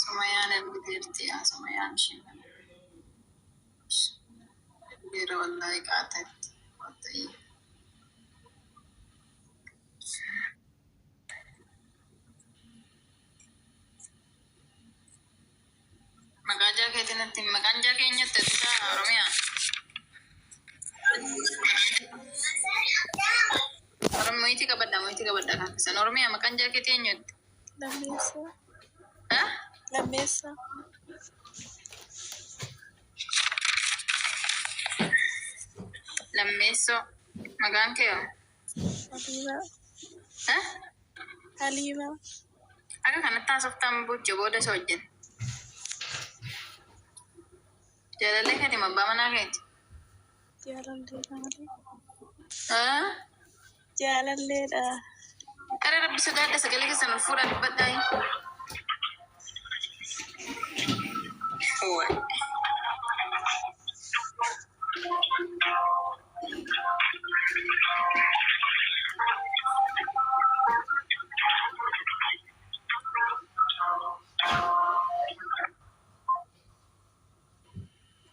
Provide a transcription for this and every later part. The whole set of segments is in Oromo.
Sumayyaan ergiteerti yaa Sumayyaan ishee kana. Dhiira wallaahi qaatatti. Wallahi. Maqaa jaa keetiin natti maqaan jaa keenyatti ati Oromiyaa. Oromoitii qabadha moitii qabadha kan keessan Oromiyaa maqaan jaa keetii eenyutti? Lammeessaa. Ha? Lammeessaa. Lammeessoo maqaan kee hoo? Haliimaa. Ha? Haliimaa. Akka kanatti haasoftaan buche booda isa wajjin. Jaalallee keeti moo abbaa manaa keeti? Jaalalleedha malee. Ha? Jaalalleedha. Qara rabbi sodaadha sagalee keessan ol fuudhaa dubbadhaa. Waay.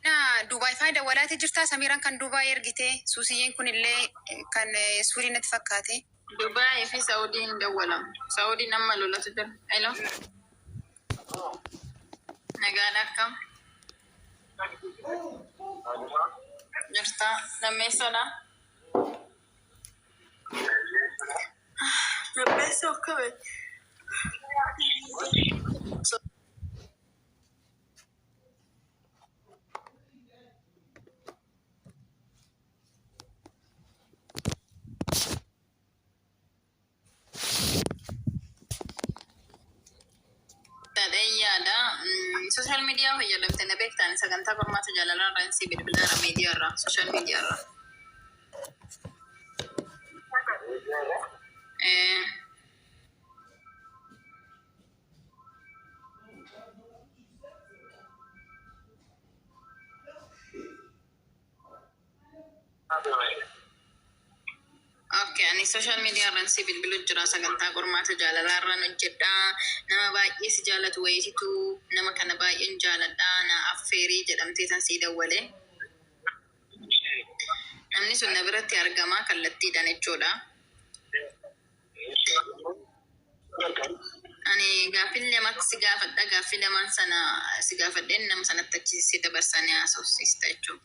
Na Dubaay faa dawwalaatee jirtaa Samiiraan kan Dubaay ergite Suusiyyeen kun illee kan Suudii natti fakkaate. Dubaay fi Saawudiin hin dawwalamu. Saawudiin amma lolatu jira. Hello. Nagaan akkam jirta? Lammeessoodha. Lammeessoo akkami? Ta'ee yaada. Sooshaal miidiyaa fayyadamte na beektaan sagantaa qormaata jaalalaa irraa si bilbilaara miidiyaa irraa sooshaal miidiyaa irraa. Eh, Okay, ani sooshaal miidiyaa irraan si bilbilu jira sagantaa qormaata jaalalaa irraan hojjedha. Nama baay'ee si jaalatu wayiititu nama kana baay'een jaaladha na affeerii jedhamtee tan sii dawwale. Namni sun na biratti argama kallattiidhaan jechuudha. Ani gaaffii lamatti si gaafadha. Gaaffii lamaan sana si gaafadheen nama sanatti achi si dabarsanii haasofsiista jechuudha.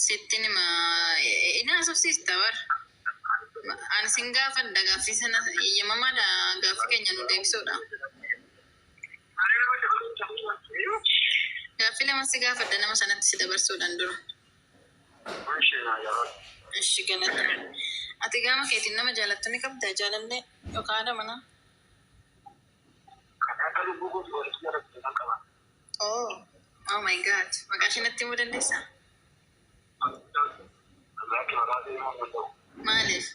Sitti nima inni haasofsiista bar. Ani sin gaafadha gaaffii sana eeyyamamaadha gaaffii keenya nu deebisuudha. Gaaffii lama si gaafadha nama sanatti si dabarsuudhaan dura. Ishi galata. Ati gama keetiin nama jaalattu ni qabda jaalallee yookaan haadha manaa? Oh, oh my God. Maqaa ishee natti himuu dandeessaa? Maaliif?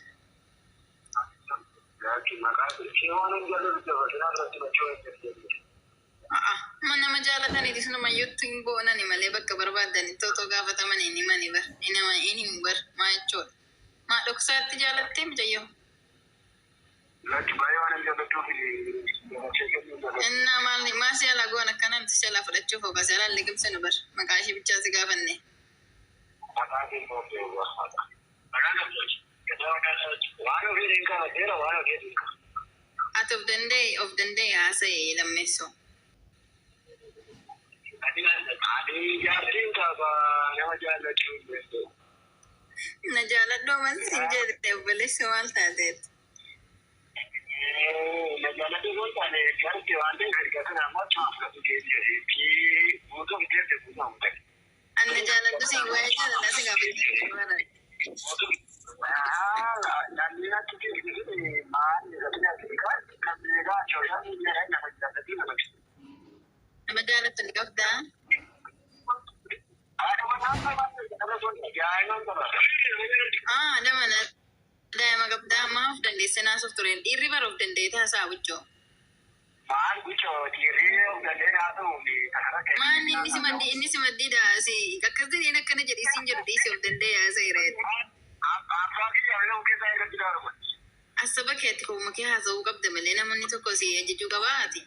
A'a, ma nama jaalataniiti sunumayyuutti hin boonani malee bakka barbaadanitti otoo gaafatamanii hin himani bar. Hin hima hin himu bar. Maa jechuudha? Maa dhoksaatti jaalattee mucayyoo? Innaa maal maa si alaa goon akkanaa miti si alaa fudhachuuf hooka si alaa liqimsinu bar. Maqaa ishee bichaa si gaafanne. Ati of danda'e of danda'e haasa'e lammeessoo. Na jaaladhoo maal siin jedhe obboleessi maal taateet? Ani na jaaladhu siin waa'ee jaalalaa si gaafachuu bara. Nama jaalattu ni qabdaa? Ah, nama na daa'ima qabdaa maa of dandeessee naasuuf tureen dhiirri bara of danda'ee taasaa buchoo. Maanni inni si maddii inni si maddiidha si akkas jedheen akkana jedhi siin jedhu dhiisi of danda'ee haasa'e reet. Asaba keetti kopuma kee haasa'uu qabda malee namni tokko si ajajuu qabaati.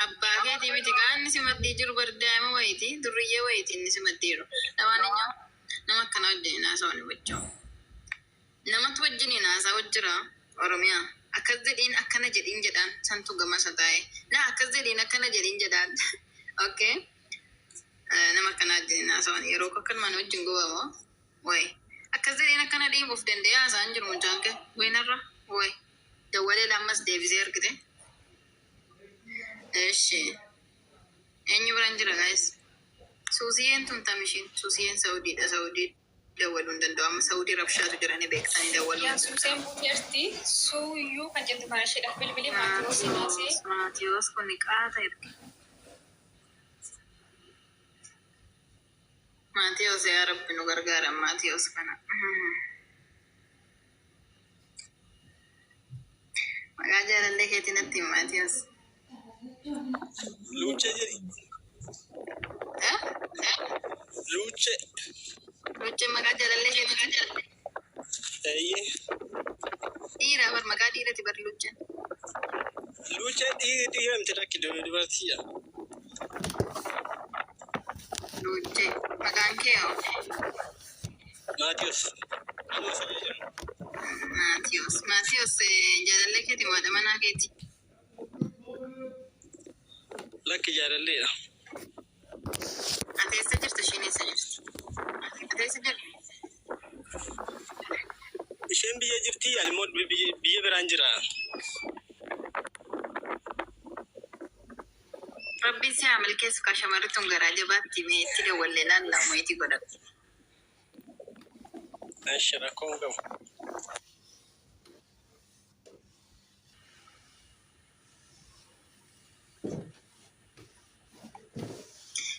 Abbaa keetii miti kaa inni si maddii jiru bar daa'ima wayiiti durriyyee wayiiti inni si maddii jiru. Lamaaniyyuu nama akkana wajjin haasa'u ni wajjin. Namatu wajjin haasa'u jira Oromiyaa. Akkas jedhiin akkana jedhiin jedhaan santu gamasa taa'e. Na akkas jedhiin akkana jedhiin jedhaan. Okay. Nama akkana wajjin haasa'an yeroo akkanumaan wajjin gubamoo wayi. Akkas jedhiin akkana dhiibuuf danda'ee haasa'an jiru mucaan kee waynarra wayi. Dawwalee lammas deebisee argite. Eshi. Eenyu biraan jira guys? Suusiyeen tun tam ishiin Suusiyeen Saudiidha. Saudii dawwaluu hin danda'u. Amma Saudii rabshaatu jiranii beektanii dawwaluu Yaa hin danda'u. Suuseen buuteerti. Suuyyuu kan jettu kana isheedhaaf bilbilee Maatiyoos naasee. Maatiyoos kun qaata erge. Maatiyoos yaa Rabbi nu gargaara Maatiyoos kana. Maqaa jaalallee keetii natti himi Maatiyoos. Luuccee jedhi. Eh? Luuccee. Luuccee maqaa jaalallee keetii. Eeyyee. Dhiira bar maqaa dhiirati bar luucceen. Luuccee dhiira miti lakki dubartiidha. Luuccee maqaan kee hoo? Maatiyus. Amma isa jedhamu. Maatiyoos. Maatiyoos jaalallee keeti moo haadha manaa keeti? Lakki jaalalleedha. Ati eessa jirta? Isheen eessa jirti? Ati eessa jirti? Isheen biyya jirti ani immoo biyya biraan jira. Rabbiin si haa milkeessu kaa shamarri tun garaa jabaatti mee itti dawwallee laallaa mo'itii godhadhu. Eshi rakkoo hin qabu.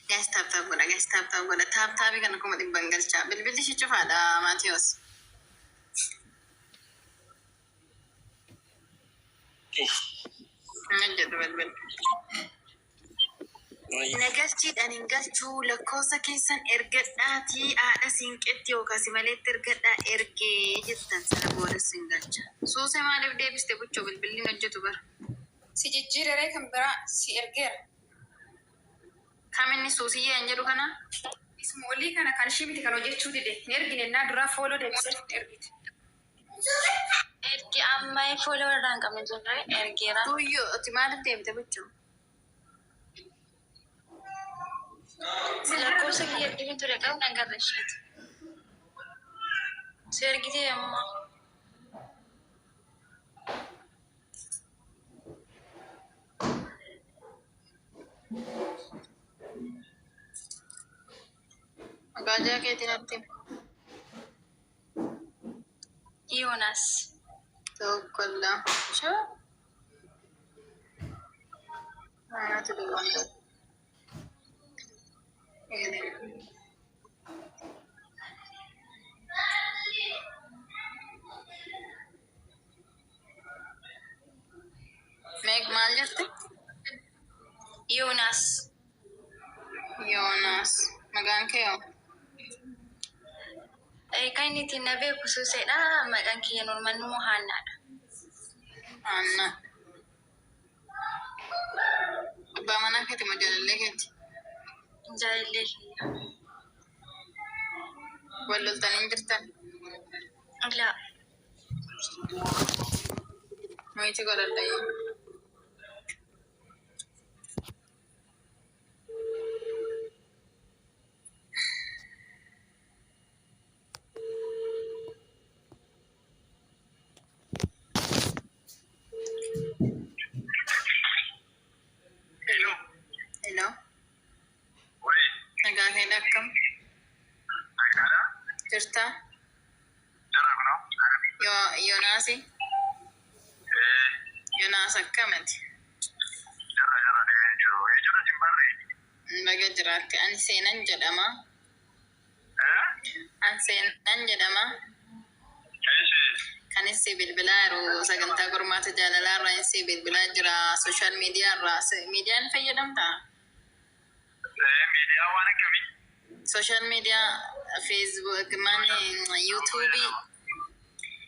Guys tap tap godha guys tap tap godha tap tapii kana 100,000 galchaa bilbilli ishee cufaadha Maatiyoos. Hin hojjetu bilbilli. Na galchiidhaan hin galchuu lakkoofsa keessan ergadhaatii haadha siinqetti yookaas maleetti ergadhaa ergee jettan sana booda sin galcha. Suusee maaliif deebiste buchoo bilbilli hin hojjetu bara. Si jijjiiraree kan biraa si ergeera. Kam inni suusiyyee hin jedhu kana? Isuma olii kana kan ishii miti kan hojjechuu dide. Hin ergine innaa duraa follow deebisee hin ergite. Ergi amma follow irraa hin qabne jirre ergeera. Tuyyoo ati maaliif deebite buchoo? Lakkoofsa kiyya ergite ture qabu nan garra isheeti. Si ergite amma. Maqaa jaa keetii natti himi. Yoonaas. Tokko lama shan. Maanatu duwwaan godhe. Meeq maal jette? Yoonaas. Yoonaas. Maqaan kee hoo? Kan inni ittiin na beeku Suuseedha. Maqaan kiyya normal immoo Haannaadha. Haannaa. Abbaa manaa keeti moo jaalallee keeti? Jaalallee kiyya. Wal loltanii hin jirtan? Laa. Mo'ichi godhadha. Hello. Hello. Wai. Nagaa keedha akkam? Nagaadha. Jirtaa? Jira kunoo. Yoonaasi? Eh, Yoonaas akkamati? jira jira deemee jiru. Ejjudha sin barre. Baga jiraatte. Ani seenan jedhama. Eh? Ani seenan jedhama. Eessi. Kan issi bilbilaa jiru sagantaa qormaata jaalalaa irraa issi bilbilaa jira social media irraa. Miidiyaan fayyadamtaa? Eh, miidiyaa waan akkamii? Social media Facebook maanni yuutuubii.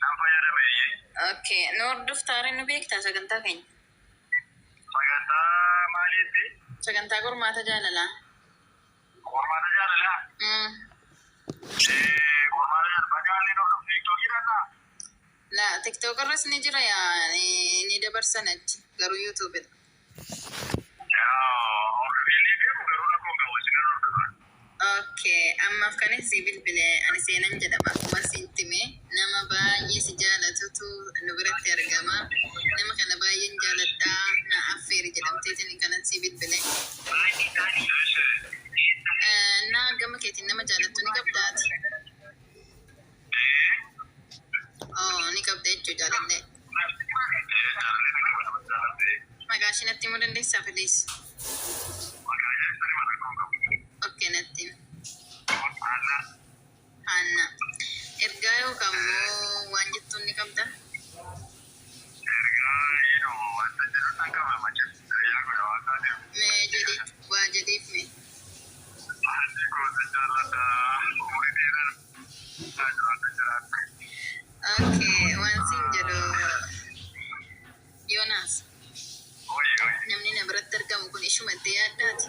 Nan fayyadame eeyyee. Okay, nu hordoftaare nu beektaa sagantaa keenya. Sagantaa maaliitti? Sagantaa qormaata jaalalaa. Qormaata jaalalaa. Qormaata jaalalaa. Bakka inni hordofu tiiktookii dha. La TikTok irras ni jira yaa ni dabarsan achi garuu yuutuubidha. Hordofeellee beeku garuu rakkoon qabu isin hordofa. Okay, ammaaf kan si bilbile ani seenan jedhama. Akkuma sitti hime nama baay'ee si jaalatutu nu biratti argama. Nama kana baay'een jaaladhaa na affeeri jedhamteetiin kanan si bilbile. Na gama keetiin nama jaalattu ni qabdaati. Oh, ni qabda jechuu jaalallee. Maqaa ishee natti himuu dandeessaa please? Okay, natti himi. Haanna. Ergaa yookaan immoo waan jettuun ni qabda? Mee jedhi waa jedhiif mee. Okay, waan siin jedhu Yoonaas, namni na biratti argamu kun ishumattee yaaddaati.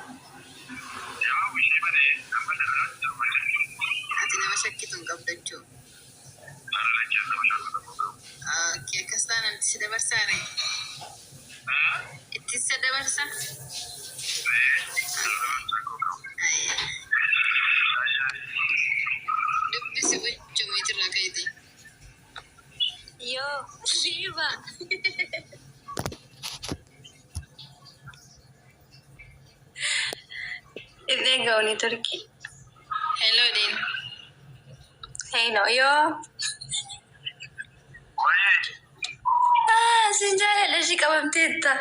Ati nama shakkitu hin qabdu jechuudha. Okay, akkas taanaan itti si dabarsaa ree? Itti si dabarsa? Ayya. Dubbisi gochuu irraa ka'ite. Yoo, Diiba. Illee ga'uuni Turkii. Hello, Dean. Hello, yoo. Ah, sin jaaladha ishii qabamteetta.